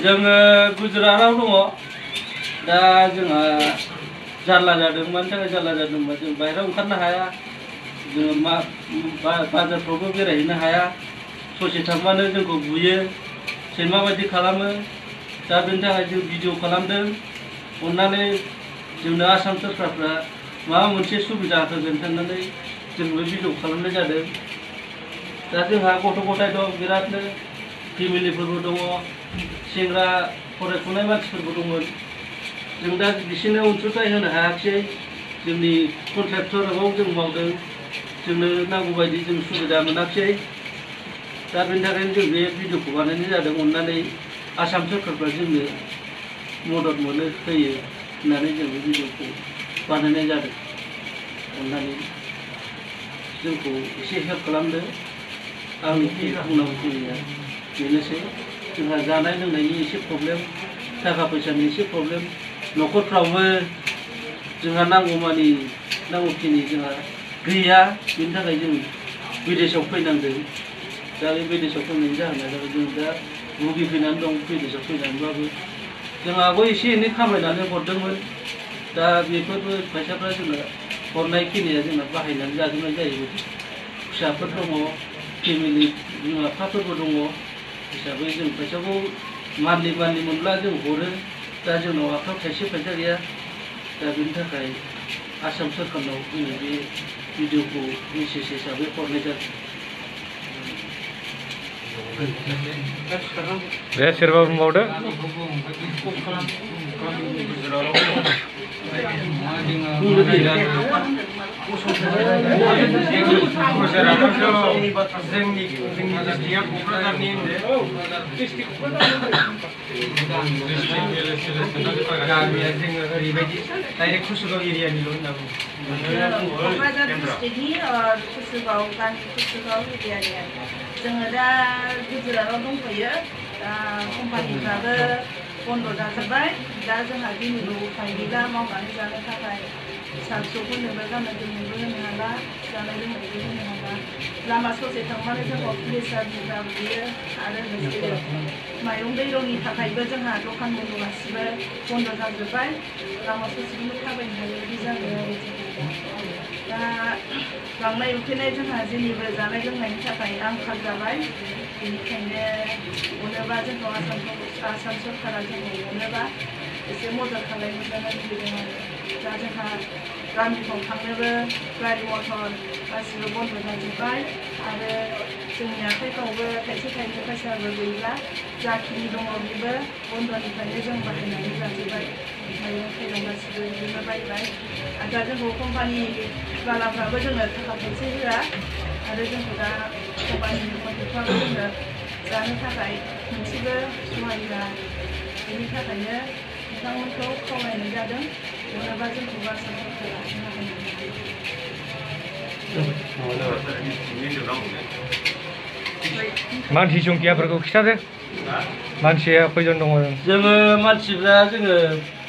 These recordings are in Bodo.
जोङो गुजरातआव दङ दा जोंहा जारला जादों मानि थाखाय जारला जादोंबा जों बाहेरायाव ओंखारनो हाया जोङो बाजारफ्रावबो बेरायहैनो हाया ससे थांबानो जोंखौ बुयो सैमा बायदि खालामो दा बेनि थाखाय जों भिडिअ खालामदों अन्नानै जोंनो आसाम सरकारफ्रा माबा मोनसे सुबिदा होगोन होननानै जों बे भिडिअ खालामनाय जादों दा जोंहा गथ' गथाय दं बिरादनो फेमिलिफोरबो दङ सेंग्रा फरायफुनाय मानसिफोरबो दंमोन जों दा बिसोरनो अनसुंथाइ होनो हायाखिसै जोंनि कन्ट्रेक्टराव जों मावदों जोंनो नांगौ बायदि जों सुबिदा मोनाखिसै दा बेनि थाखायनो जों बे भिडिअखौ बानायनाय जादों अन्नानै आसाम सरकारफ्रा जोंनो मदद मोनो होयो होननानै जों बे भिडिअखौ बानायनाय जादों अन्नानै जोंखौ एसे हेल्प खालामदो आंनि बुंनांगौ खिनिया बेनोसै जोंहा जानाय लोंनायनि एसे प्रब्लेम थाखा फैसानि एसे प्रब्लेम न'खरफ्रावबो जोंहा नांगौमानि नांगौखिनि जोंहा गैया बेनि थाखाय जों विदेशआव फैनांदों दा बे विदेशआव फैनायनि जाहोना जाबाय जों दा भुगिफैनानै दं विदेशआव फैनानैबाबो जोंहाबो एसे एनै खामायनानै हरदोंमोन दा बेफोरबो फैसाफ्रा जोंना हरनाय खिनिया जोंना बाहायनानै जाजोबनाय जायो फिसाफोर दङ फेमिलि बिमा बिफाफोरबो दङ हिसाबै जों फैसाखौ मान्थलि मोनब्ला जों हरो दा जोंनाव आखायाव थाइसे फैसा गैया दा बेनि थाखाय आसाम सरकारनाव जोङो बे भिडिअखौ मेसेज हिसाबै हरनाय जादों दे सोरबा बुंबावदो जोङो दा गुजरातआव दंफैयो दा कम्पानिफ्राबो बन्द' जाजोब्बाय दा जोंहा दिनैबो उफाय गैला मावनानै जानो थाखाय फिसा फिसौफोरनोबो गाननाय जोमनायबो होनो हाला जानाय लोंनायबो होनो हाला लामा ससे थांबानो जोंखौ पुलिसा बुयो आरो लोगोसे माइरं दैरंनि थाखायबो जोंहा दखान बन्द' गासिबो बन्द' जाजोब्बाय लामा ससेखौनो थाबायनो हायो बिदि जाबाय आरो दा लांनाय उखैनाय जोंहा जेनिबो जानाय लोंनायनि थाखाय आंखाल जाबाय बेनिखायनो अनोबा जोंखौ आसाम सरकारा जोंखौ अनोबा एसे मदद खालामनो लुबैदों आरो दा जोंहा गामिफ्राव थांनोबो गारि मटर गासिबो बन्द' जाजोब्बाय आरो जोंनि आखाइफ्रावबो थाइसे थाइनै फैसाबो गैला जाखिनि दङ बेबो बन्द'निफ्रायनो जों बाहायनानै जाजोब्बाय माइरं थाइरं गासिबो बिदिनो बायबाय आरो दा जोंखौ कम्पानि बालाफ्राबो जोंनो थाखा थाइसे होआ आरो जोंखौ दा कम्पानिनि कन्ट्रेक्टफ्राबो जोंनो जानो थाखाय मोनसेबो सहाय होआ बेनि थाखायनो बिथांमोनखौ खावलायनाय जादों अनोबा जोंखौ आसाम सरकारा मानसि संखियाफोरखौ खिथादो मानसिया खयजन दङ जोङो मानसिफ्रा जोङो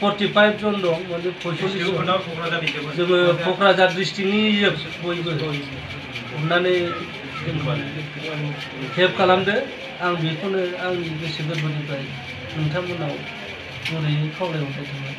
45 जन दं माने 45 जोङो क'क्राझार डिस्ट्रिक्टनि बयबो अननानै हेल्प खालामदो आं बेखौनो आंनि गोसो गोरबोनिफ्राय नोंथांमोनाव गुरैयै खावलायहरनाय थाबाय